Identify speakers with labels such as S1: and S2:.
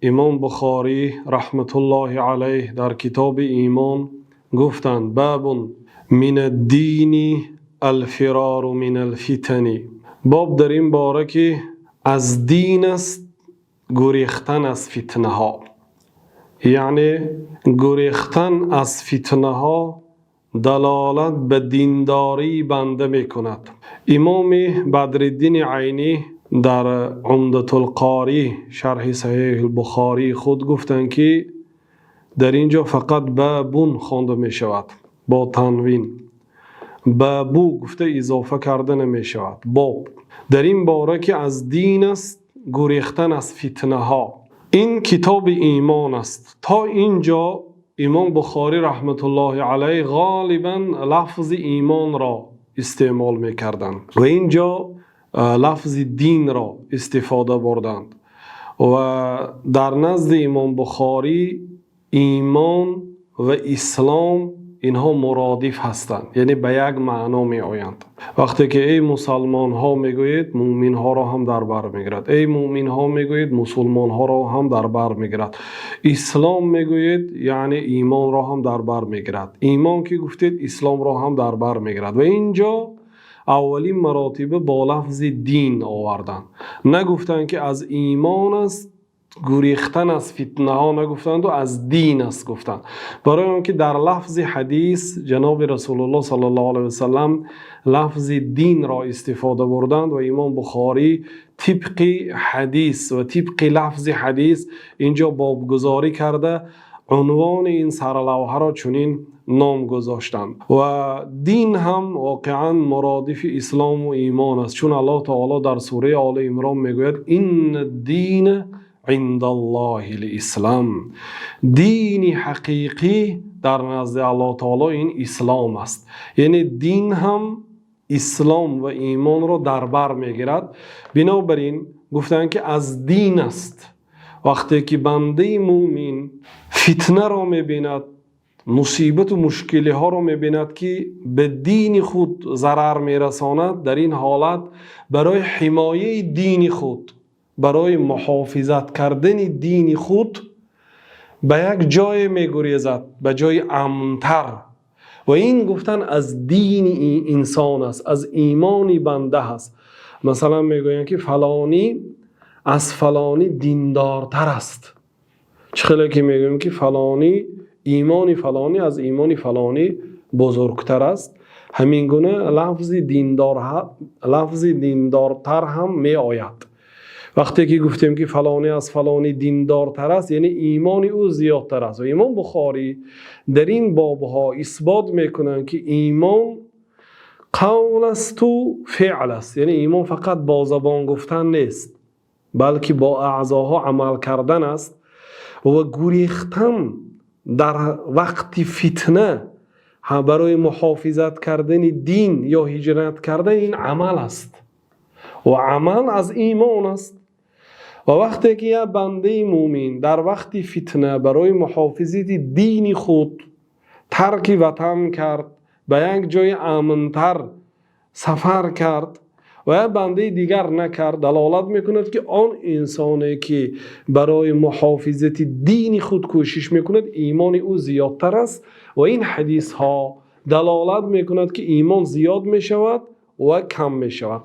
S1: Имом Бухорӣ раҳматуллоҳи алайҳ дар китоби Имон гуфтанд: бобун минад-дини ал-фирору минал-фитан. Боб дар ин бора ки аз дин аст гурехтан аз фитнаҳо. Яъне гурехтан аз фитнаҳо далолат ба диндории банда мекунад. Имом Бадруддин Айнӣ дар Умдатул-Қорӣ шарҳи Саҳеҳи Бухории худ гуфтанд, ки дар инҷо фақат бобун хонда мешавад бо танвин. Бобу гуфта илова карда намешавад. Боб дар ин бора ки аз дин аст гурехтан аз фитнаҳо. Ин китоби Имон аст. То инҷо Имом Бухорӣ раҳматуллоҳи алайҳ ғолибан лафзи имонро истеъмол мекарданд ва инҷо лафзи динро истифода бурданд ва дар назди Имом Бухорӣ имон ва ислом инҳо муродиф ҳастанд, яъне ба як маъно меоянд. Вақте ки эй мусулмонҳо мегӯед, мӯъминҳоро ҳам дар бар мегирад. Эй мӯъминҳо мегӯед, мусулмонҳоро ҳам дар бар мегирад. Ислом мегӯед, яъне имонро ҳам дар бар мегирад. Имон ки гуфтед, исломро ҳам дар бар мегирад. Ва инҷо аввалин маротиба бо лафзи дин оварданд. Нагуфтанд ки аз имон аст гурехтан аз фитнаҳо, нагуфтанд ва аз дин аст гуфтанд. Барои онки дар лафзи ҳадис ҷаноби Расулуллоҳ саллаллоҳу алайҳи васаллам лафзи динро истифода бурданд ва Имом Бухорӣ тибқи ҳадис ва тибқи лафзи ҳадис инҷо бобгузорӣ карда, унвони ин сарлавҳаро чунин ном гузоштанд. Ва дин ҳам воқеан муродифи ислом ва имон аст, чун Аллоҳи таъоло дар сураи Оли Имрон мегӯяд: иннад-дина индаллоҳил-ислом. Дини ҳақиқӣ дар назди Аллоҳи таъоло ин ислом аст. Яъне дин ҳам ислом ва имонро дар бар мегирад. Бинобар ин гуфтанд ки аз дин аст. Вақте ки банда мӯъмин фитнаро мебинад, мусибат ва мушкилиҳоро мебинад, ки ба дини худ зарар мерасонад, дар ин ҳолат барои ҳимояти дини худ, барои муҳофизат кардани дини худ ба як ҷое мегурезад, ба ҷои амнтар. Ва ин гуфтан аз дини инсон аст, аз имони банда аст. Масалан мегӯянд ки фалонӣ аз фалонӣ диндортар аст. Чӣ хеле ки мегӯем ки фалонӣ имони фалонӣ аз имони фалонӣ бузургтар аст. Ҳамин гуна лафзи диндор, лафзи диндортар ҳам меояд. Вақте ки гуфтем ки фалонӣ аз фалонӣ диндортар аст, яъне имони ӯ зиёдтар аст. Ва Имом Бухорӣ дар ин бобҳо исбот мекунанд, ки имон қавл аст ва феъл аст. Яъне имон фақат бо забон гуфтан нест, балки бо аъзоҳо амал кардан аст ва гурехтан дар вақти фитна барои муҳофизат кардани дин ё ҳиҷрат кардан ин амал аст ва амал аз имон аст. Ва вақте ки як банда мӯъмин дар вақти фитна барои муҳофизати дини худ тарки ватан кард, ба як ҷои амнтар сафар кард ва як банда дигар накард, далолат мекунад, ки он инсоне ки барои муҳофизати дини худ кӯшиш мекунад, имони ӯ зиёдтар аст. Ва ин ҳадисҳо далолат мекунад, ки имон зиёд мешавад ва кам мешавад.